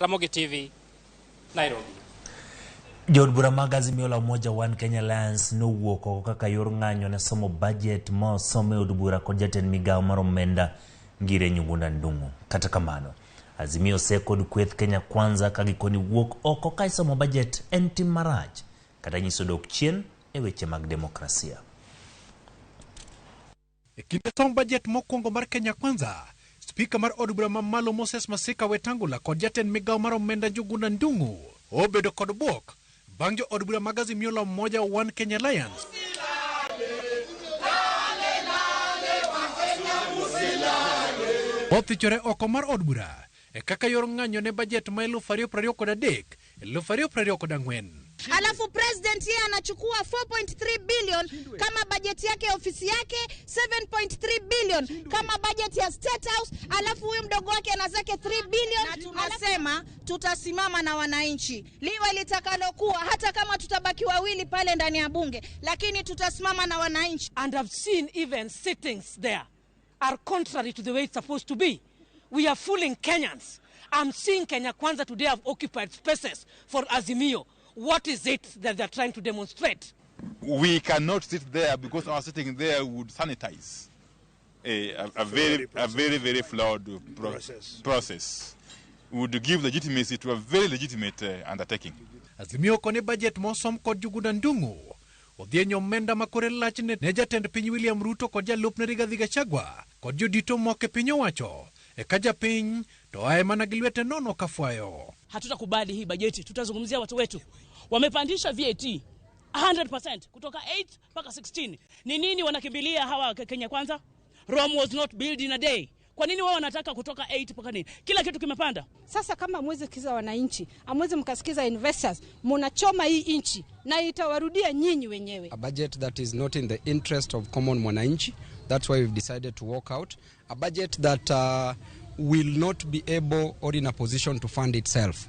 Ramogi TV, Nairobi. Jood bura mag Azimio la Umoja One Kenya Alliance nowuok oko kaka yor ng'anyo ne somo bajet ma osom e od bura kod jatend migawo mar omenda Ngire Njuguna Ndung'u. Kata kamano, Azimio ose kod kweth Kenya Kwanza ka gikoni wuok oko ka isomo bajet en tim marach kata nyiso dok chien e weche mag demokrasia. E kinde som bajet mokwongo mar Kenya Kwanza, spika mar od bura mamalo Moses Masika Wetangula kod jatend migawo mar omenda Njuguna Ndung'u obedo kod bwok bang' jo od bura mag Azimio la Umoja One Kenya Alliance othichore oko mar od bura e kaka yor ng'anyo ne bajet ma 2023 2024. Alafu president yeye anachukua 4.3 billion kama bajeti yake ya ofisi yake, 7.3 billion kama bajeti ya State House, alafu huyu mdogo wake ana zake 3 billion. Na tunasema tutasimama na wananchi liwe litakalokuwa, hata kama tutabaki wawili pale ndani ya bunge, lakini tutasimama na wananchi. And I've seen even sittings there are contrary to the way it's supposed to be. We are fooling Kenyans. I'm seeing Kenya Kwanza today have occupied spaces for Azimio. What is it that they're trying to demonstrate? We cannot sit there because our sitting there would sanitize a very, very flawed process. Would give legitimacy to a very legitimate undertaking. Azimio koni bajet mosom kod Njuguna Ndung'u odhienyo omenda makore lach ne jatend piny William Ruto kod jalupne Rigathi Gachagua kod jodito moko e piny owacho e ka japiny to ae mana gi lwete nono kafwayo. Hatutakubali hii bajeti, tutazungumzia watu wetu. Wamepandisha VAT 100% kutoka 8 mpaka 16. Ni nini wanakimbilia hawa Kenya Kwanza? Rome was not built in a day. Kwa nini wao wanataka kutoka 8 mpaka nini? Kila kitu kimepanda. Sasa kama hamwezi sikiza wananchi, hamwezi mkasikiza investors, munachoma hii nchi na itawarudia nyinyi wenyewe. A budget that is not in the interest of common mwananchi. That's why we've decided to walk out. A budget that will not be able or in a position to fund itself.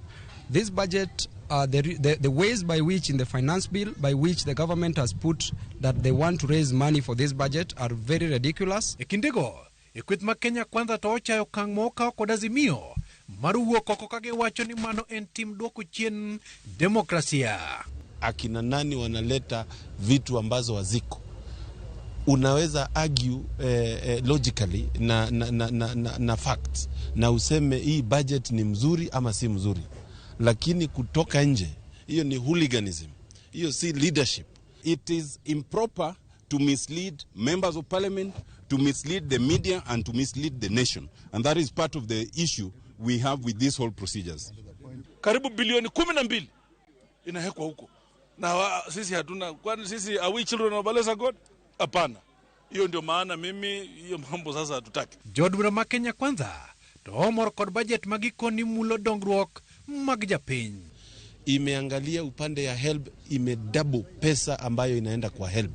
This budget, the ways by which in the finance bill, by which the government has put that they want to raise money for this budget are very ridiculous. E kindego, e kweth ma Kenya Kwanza to ochayo okang' ma okaw kod Azimio mar wuok oko ka giwacho ni mano en tim duoko chien demokrasia. Akina nani wanaleta vitu ambazo haziko? Unaweza argue logically na facts na useme hii budget ni mzuri ama si mzuri, lakini kutoka nje, hiyo ni hooliganism, hiyo si leadership. It is improper to mislead members of parliament, to mislead the media and to mislead the nation. And that is part of the issue we have with these whole procedures. Karibu bilioni 12 inawekwa huko na sisi hatuna. Kwani sisi, are we children of a lesser God? Hapana. Hiyo ndio maana mimi hiyo mambo sasa hatutaki. Jood bura ma Kenya Kwanza to omor kod bajet ma gikoni mulo dongruok mag japiny. Imeangalia upande ya HELB, imedouble pesa ambayo inaenda kwa HELB,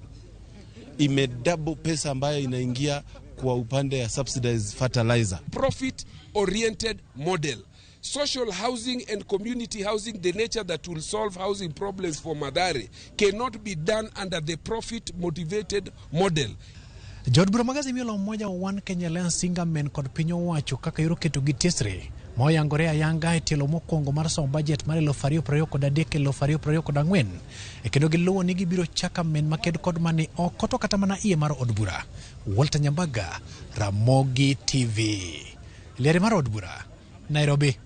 imedouble pesa ambayo inaingia kwa upande ya subsidized fertilizer. Profit oriented model. Social housing and community housing, the nature that will solve housing problems for Mathare, cannot be done under the profit motivated model. Jood bura mag Azimio la Umoja One Kenya Alliance singa men kod piny owacho kaka yor keto gi tiesre ma oyangore ayanga e tielo mokwongo mar somo bajet mar 2023 2024 e kendo giluwo ni gibiro chako men maked kod mani oko to kata mana iye mar od bura. Walter Nyambaga, Ramogi TV. Liare mar od bura, Nairobi.